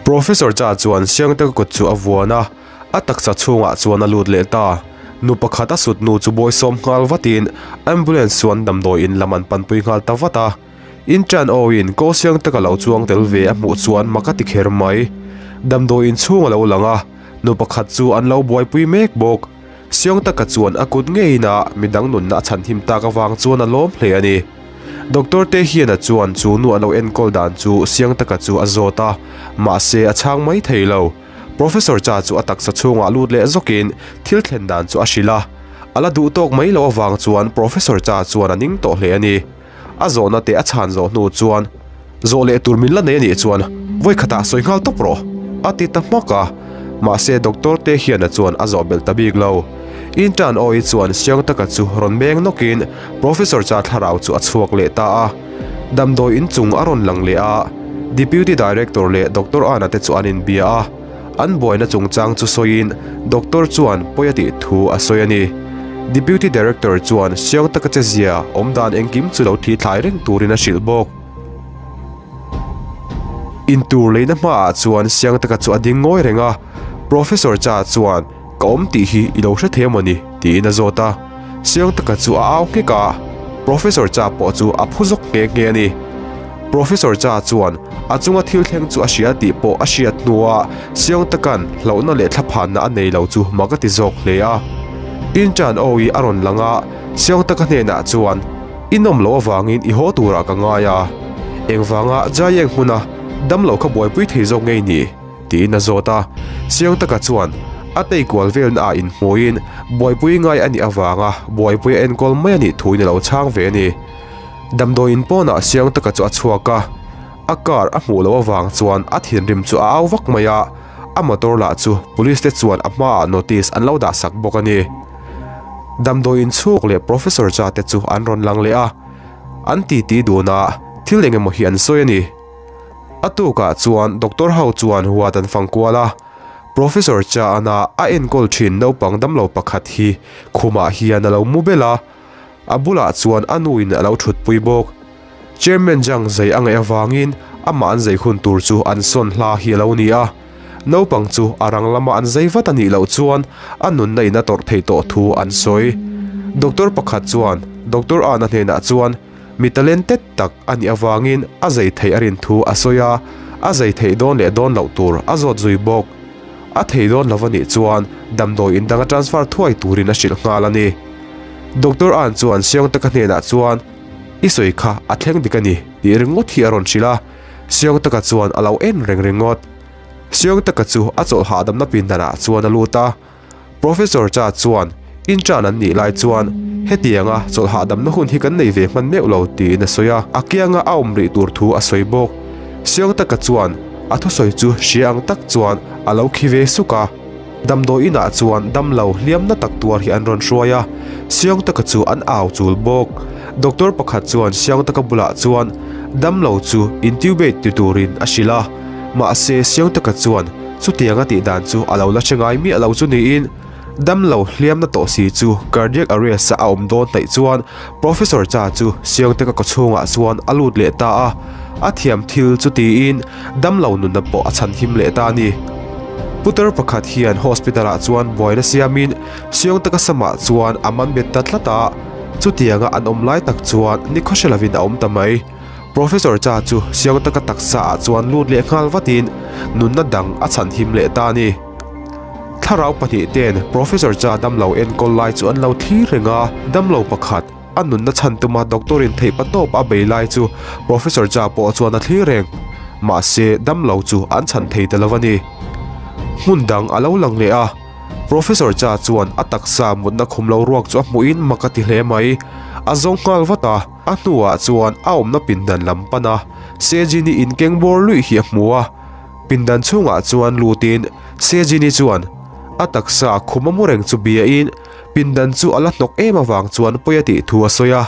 Professor Cha chuan Siangteka kut chu a vuan a, a taksa chhungah chuan a lut leh ta. Nu pakhat a sut nu chu bawisawm nghal vatin ambulance chuan damdawi in lam an panpui nghal ta vat a. Inṭan awiin Ko Siangteka lo chuang tel ve a hmuh chuan mak a ti kher mai. Damdawi in chhung a lo lang a, nu pakhat chu an lo buaipui mek bawk. Siangteka chuan a kut ngeiin a midang nunna a chhanhim tak avang chuan a lawm hle a ni. Doctor te hian a chuan chu nu an lo enkawl dan chu Siangtaka chu a zawt a, mahse a chhang mai thei lo. Professor Cha chu a taksa chhungah lut leh zawkin thil thlen dan chu a hrilh a. A la duh tawk mai loh avang chuan Professor Cha chuan a ning tawh hle a ni. A zawhna te a chhan zawh hnu chuan, Zawh leh tur min la nei a nih chuan vawikhatah sawi nghal tawp rawh, a ti ta hmak a. Mahse Doctor te hian a chuan a zawh belh ta bik lo. Intern awi chuan Siangtaka chu rawn meng nawkin Professor Cha thlarau chu a chhuak leh ta a. Damdawi inchung a rawn lang leh a, Deputy Director leh Doctor Ana te chu an inbia a. An buaina chungchang chu sawiin Doctor chuan pawi a tih thu a sawi a ni. Deputy Director chuan Siangtaka che zia awm dan engkim chu lo thi thlai reng turin a hrilh bawk. Intur leina hmaah chuan Siangtaka chu a ding ngawi reng a, Professor Cha chuan Ka awm tih hi i lo hre thei emaw ni? tiin a zawt a. Siangtaka chu a au nghek a, Professor Cha pawh chu a phu zawk nghe nghe a ni. Professor Cha chuan a chunga thil thleng chu a hria tih pawh a hriat hnuah Siangtaka'n hlauhna leh thlaphanna a nei lo chu mak a ti zawk hle a. Inṭan awi a rawn lang a, Siangtaka hnenah chuan, I nawm loh avangin i haw turah ka ngai a, engvanga Jayeng hmuna damlo kha buaipui thei zawk ngei ni? Tiin a zawt a. Siangtaka chuan a tei kual velna ah inhmuiin buaipui ngai a nih avanga buaipui a enkawl mai a nih thuin a lo chhang ve a ni. Damdawiin pawnah Siangtaka chu a chhuak a, a car a hmuh loh avang chuan a thinrim chu a au vak mai a, a motor lah chu police te chuan a hmaah notice an lo dah sak bawk a ni. Damdawiin chhuk leh Professor Cha te chu an rawn lang leh a, an titi dun a, thil eng emaw hi an sawi a ni. A tukah chuan doctor ho chuan huat an fang kual a, Professor Cha-ana a enkawl thin naupang damlo pakhat hi khumah hian a lo mu bel a, a bulah chuan a nuin a lo thutpui bawk. Chairman Jang zei a ngaih avangin amah an zei hun tur chu an sawn hla hi a lo ni a, naupang chu a rang lama an zei vat a nih loh chuan a nunna in a tawrh theih tawh thu an sawi. Doctor pakhat chuan Doctor Ana hnenah chuan, Mi talented tak a nih avangin a zei theih a rin thu a sawi a, a zei theih dawn leh dawn loh tur a zawt zui bawk. A thei dawn lo a nih chuan damdawi in dang a transfer thuai turin a hrilh nghal a ni. Doctor An chuan Siangtaka hnenah chuan, I sawi kha a thleng dik a ni tih ringawt hi a rawn hrilh a, Siangtaka chuan a lo en reng ringawt. Siangtaka chu a chawlh hahdamna pindanah chuan a lut a. Professor Cha chuan, Inṭan an nih lai chuan hetianga chawlh hahdamna hun hi kan nei ve hman meuh lo, tiin a sawi a, a kianga a awm rih tur thu a sawi bawk. Siangtaka chuan a thusawi chu hria ang tak chuan a lo khi ve suk a. Damdawi inah chuan damlo hliamna tak tuar hi an rawn hruai a, Siangtaka chu an au chul bawk. Doctor pakhat chuan Siangtaka bulah chuan damlo chu intubate ti turin a hrilh a, mahse Siangtaka chuan Chutiang a tih dan chu a lo la hre ngai miah lo chu niin, damlo hliamna tawh si chu cardiac arrest a awm dawn hnaih chuan Professor Cha chu Siangteka kawchhungah chuan a lut leh ta a, a thiam thil chu tiin damlo nunna pawh a chhan him leh ta a ni. Putar pakhat hian hospital ah chuan buaina siamin Siangteka samah chuan a man bet ta tlat a, chutianga an awm lai tak chuan nikhaw hre lovin a awm ta mai. Professor Cha chu siang taka taksa ah chuan lut leh nghal vatin nunna dang a chhan him leh ta a ni. Thlarau pahnih ten Professor Cha damlo enkawl lai chu an lo thlir reng a, damlo pakhat a nunna chhan tuma doctor in theih patawp a bei lai chu Professor Cha pawh chuan a thlir reng. Mahse damlo chu an chhan thei ta lo a ni. Hmun dang a lo lang leh a, Professor Cha chuan a taksa mutna khum lo ruak chu a hmuhin mak a ti hle mai. A zawng nghal vat a. A hnuah chuan a awmna pindan lam pan a, Sejini inkeng bawr luih hi a hmu a. Pindan chhungah chuan lutin Sejini chuan a taksa khum a mu reng chu biain pindan chu a la hnawk em avang chuan pawi a tih thu a sawi a,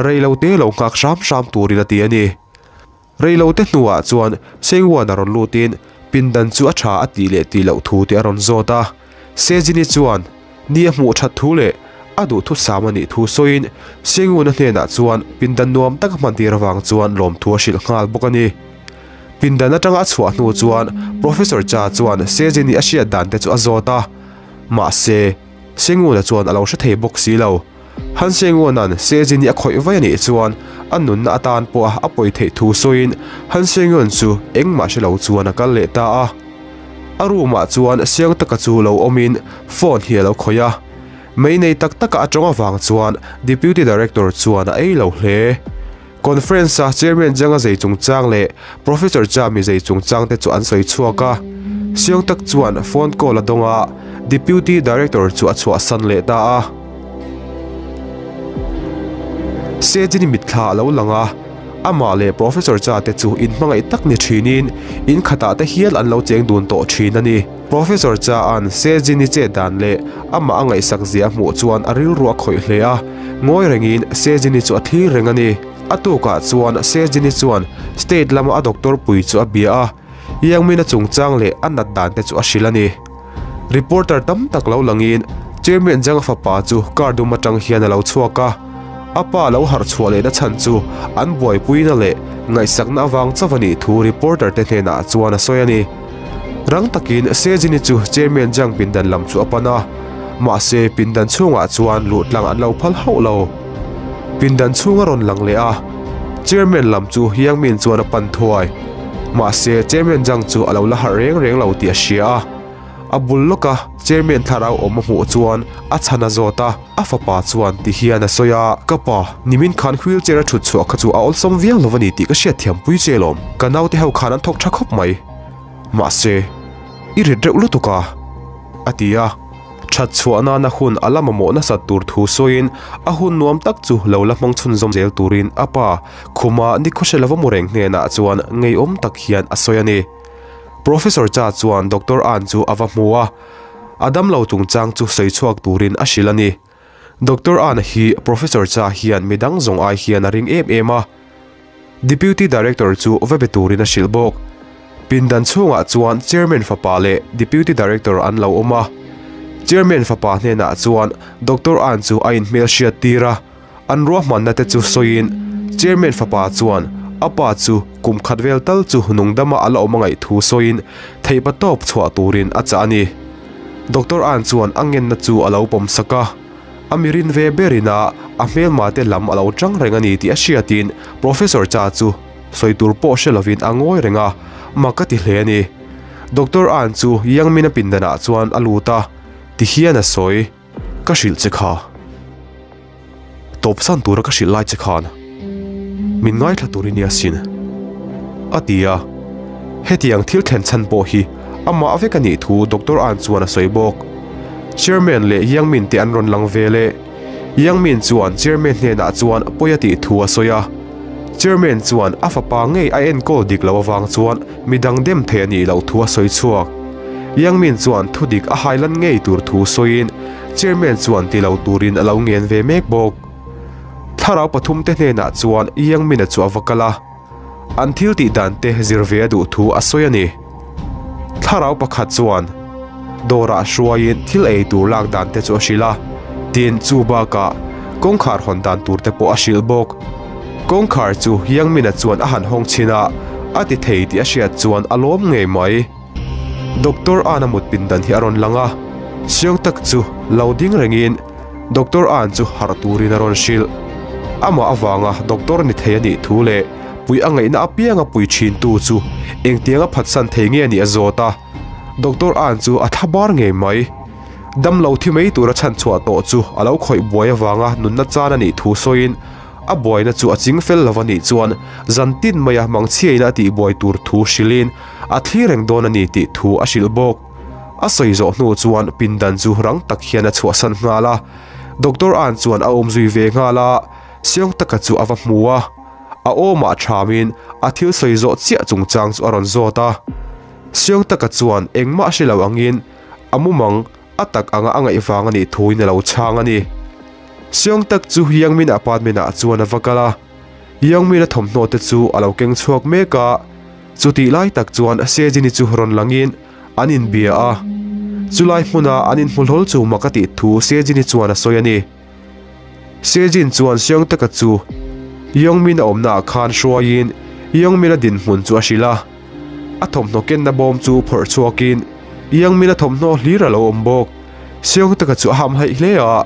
reilote lo nghak hram hram turin a ti a ni. Reilote hnuah chuan Sengwan a rawn lutin pindan chu a tha a tih leh tih loh thu te a rawn zawt a. Sejini chuan ni a hmuh that thu leh a duh thusam a nih thu sawiin Senguna hnenah chuan pindan nuam tak a hman tir avang chuan lawmthu a hrilh nghal bawk a ni. Pindan atanga a chhuah hnu chuan Professor Cha chuan Sejin-i a hriat dan te chu a zawt a, mahse, Senguna chuan a lo hre thei bawk si lo. Han Senguna'n Sejin-i a khawih vai a nih chuan a nunna atan pawha a pawi theih thu sawiin Han Sengun chu engmah hre lo chuan a kal leh ta a. A room-ah chuan Siangtaka chu lo awmin phone hi a lo khawih a. Mei nei tak taka a tawng avang chuan Deputy Director chuan a ei lo hle. Conference-a Chairman Zhang-a zei chungchang leh Professor Chami zei chungchang te chu an sawi chhuak a. Siang tak chuan phone call a dawng a, Deputy Director chu a chhuahsan leh ta a. Sejin-i mitthla a lo lang a, amah leh Professor Cha te chu inhmangaih tak ni thinin in khatah te hial an lo cheng dun tawh thin a ni. Professor Cha-a'n Sejin-i chet dan leh amah a ngaihsak zia a hmuh chuan a rilru a khawih hle a. Ngawi rengin Sejini chu a thlir reng a ni. A tukah chuan Sejini chuan state lama a doctor pui chu a bia a, Yangmina chungchang leh a nat dan te chu a hrilh a ni. Reporter tam tak lo langin Chairman Zhang-a fapa chu car dum atang hian a lo chhuak a, a pa lo harh chhuah lehna chhan chu an buaipuina leh ngaihsakna avang chauh a nih thu reporter te hnenah chuan a sawi a ni. Rang takin Sejini chu Chairman Zhang pindan lam chu a pan a. Mahse, pindan chhungah chuan luh tlang an lo phal hauh lo. Pindan chhung a rawn lang leh a, Chairman lam chu Yangmin chuan a pan thuai. Mahse, Chairman Zhang chu a lo la harh reng reng lo tih a hria a. A bul lawka Chairman thlarau awm a hmuh chuan a chhan a zawt a, a fapa chuan ti hian a sawi a, Ka pa, nimin khan wheelchair a thut chhuah kha chu a awlsam viau lo a ni tih ka hriatthiampui che lawm. Ka naute ho khan an thawk tha khawp mai. Mahse, i rit reuh lutuk a. A ti a, that chhuah nana hun a la mamawh nasat tur thu sawiin a hun nuam tak chu lo la hmang chhunzawm zel turin a pa khuma nikhawhre lova mu reng hnenah chuan ngeiawm tak hian a sawi a ni. Professor Cha chuan Doctor An chu a va hmu a, a damlo chungchang chu sawi chhuak turin a hrilh a ni. Doctor An hi Professor Cha hian midang zawng ai hian a ring em em a, Deputy Director chu va be turin a hrilh bawk. Pindan chhungah chuan Chairman fapa leh Deputy Director an lo awm a. Chairman fapa hnenah chuan Doctor An chu a inhmel hriat tir a, an ruahmanna te chu sawiin Chairman fapa chuan a pa chu kum khat vel tal chu nungdama a la awm a ngaih thu sawiin theihpa tawp chhuah turin a chah a ni. Doctor An chuan a ngenna chu a lo pawm sak a. A mirin ve berin a a hmelma te lam a lo chang reng a ni tih a hriatin Professor Cha chu sawi tur pawh hre lovin a ngawi reng a, mak a ti hle a ni. Doctor An chu Yangmin a pindanah chuan a lut a, ti hian a sawi, Ka hrilh che kha. Tawpsan tura ka hrilh lai che khan min ngaithla tur i nia sin, a ti a. Hetiang thil thlen chhan pawh hi amah vek a nih thu Doctor An chuan a sawi bawk. Chairman leh Yangmin te an rawn lang ve leh. Yangmin chuan Chairman hnenah chuan pawi a tih thu a sawi a. Chairman chuan a fapa ngei a enkawl dik loh avang chuan midang dem thei a nih loh thu a sawi chhuak. Yangmin chuan thudik a hailan ngei tur thu sawiin Chairman chuan ti lo turin a lo ngen ve mek bawk. Thlarau pathumte hnenah chuan Yangmin-a chu a va kal a. An thil tih dan te zir ve a duh thu a sawi a ni. Thlarau pakhat chuan dawrah hruaiin thil ei tur lak dan te chu a hrilh a, tin chu bakah kawngkhar hawn dan tur te pawh a hrilh bawk. Kawngkhar chu Yangmina chuan a han hawng chhin a, a ti thei tih a hriat chuan a lawm ngei mai. Doctor An-a mut pindan hi a rawn lang a, Siang tak chu lo ding rengin Doctor An chu harh turin a rawn hrilh. Amah avanga doctor ni thei a nih thu leh pui a ngaihna apianga pui thintu chu engtianga phatsan thei nge nih a zawt a. Doctor An chu a thla bar ngei mai. Damlo thi mai tura chhanchhuah tawh chu a lo khawih buai avanga nunna chan a nih thu sawiin a buaina chu a ching fel lo a nih chuan zan tin maia mangchhiaina a tihbuai tur thu hrilhin a thlir reng dawn a ni tih thu a hrilh bawk. A sawi zawh hnu chuan pindan chu rang tak hian a chhuahsan nghal a. Doctor An chuan a awm zui ve nghal a, Siang taka chu a va hmu a. A awmah thamin a thil sawi zawh chiah chungchang chu a rawn zawt a. Siang taka chuan engmah hre lo angin a mumang a tak anga a ngaih vang a nih thuin a lo chhang a ni. Siang tak chu Yangmin apartment ah chuan a va kal a. Yangmin a thawmhnaw te chu a lo keng chhuak mek a. Chutih lai tak chuan Sejini chu rawn langin an inbia a, chulai hmuna an inhmu hlawl chu mak a tih thu Sejin-i chuan a sawi a ni. Sejin chuan Seong taka chu Yongmin a awmnaah khan hruaiin Yongmin-a dinhmun chu a hrilh a. A thawmhnaw kenna bawm chu phawrh chhuakin Yang Min-a thawmhnaw hlir a lo awm bawk. Seong taka chu a hamhaih hle a,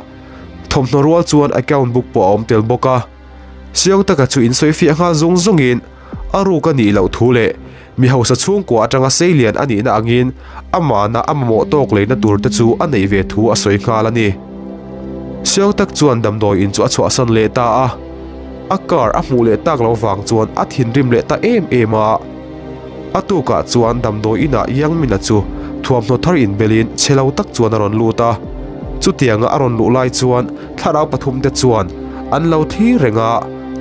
thawmhnaw rual chuan account book pawh a awm tel bawk a. Seong taka chu insawifiah nghal zung zungin a ruk a nih loh thu leh mi hausa chhungkua atanga seilian a nihna angin amahna a mamawh tawk leina tur te chu a neih ve thu a sawi nghal a ni. Seong tak chuan damdawi in chu a chhuahsan leh ta a, a car a hmuh leh tak loh vang chuan a thinrim leh ta em em a. A tukah chuan damdawi inah Yang Mina chu thuamhnaw thar inbelin chhe lo tak chuan a rawn lut a. Chutianga a rawn luh lai chuan thlarau pathumte chuan an lo thlir reng a,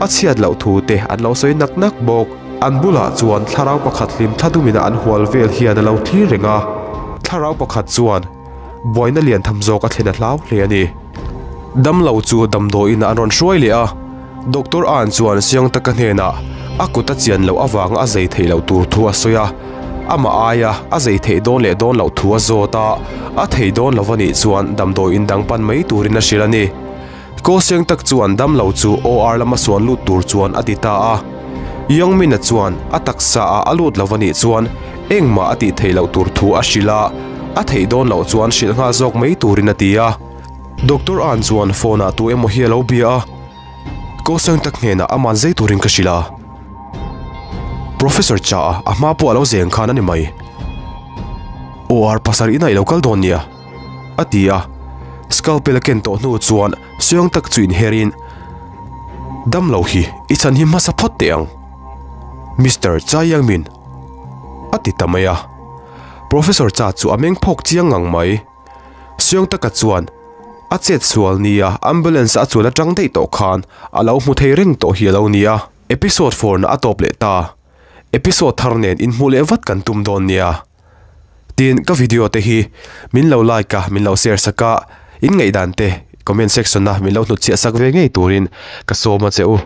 a chhiat loh thu te an lo sawi nak nak bawk. An bulah chuan thlarau pakhat hlim thla dumina an hual vel hian a lo thlir reng a. Thlarau pakhat chuan buaina lian tham zawk a thlen a hlau hle a ni. Damlo chu damdawi inah an rawn hruai leh a. Doctor An chuan siang taka hnenah a kut a chian loh avanga a zei theih loh tur thu a sawi a, amah aia a zei theih dawn leh dawn loh thu a zawt a, a thei dawn lo a nih chuan damdawi in dang pan mai turin a hrilh a ni. Ko siang tak chuan damlo chu OR lama suan lut tur chuan a ti ta a. Yongmin-a chuan a taksa ah a lut lo a nih chuan engmah a tih theih loh tur thu a hrilh a, a theih dawn loh chuan hrilh nghal zawk mai turin a ti a. Doctor An chuan phone ah tu emaw hi a lo bia a. Ko Seng tak hnenah aman zei turin ka hrilh a. Professor Cha a a hma pawh a lo zeng khan a ni mai. OR pasar inah i lo kal dawn nia, a ti a. Scalpel a ken tawh hnu chuan Seong tak chu inherin, Damlo hi i chhan hi hmasa phawt teh ang, Mister Cha Yang-min, a ti ta mai a. Professor Cha chu a meng phawk chiang ngang mai. Seong taka chuan a chet sual nia ambulance a chuan atang daih tawh khan a lo hmu thei reng tawh hi a lo ni a. Episode 4 na a tawp leh ta. Episode thar nen inhmuh leh vat kan tum dawn nia. Tin, ka video te hi min lo like a, min lo share sak a, in ngaihdan te comment section a min lo hnutchhiah sak ve ngei turin ka sawm a che u.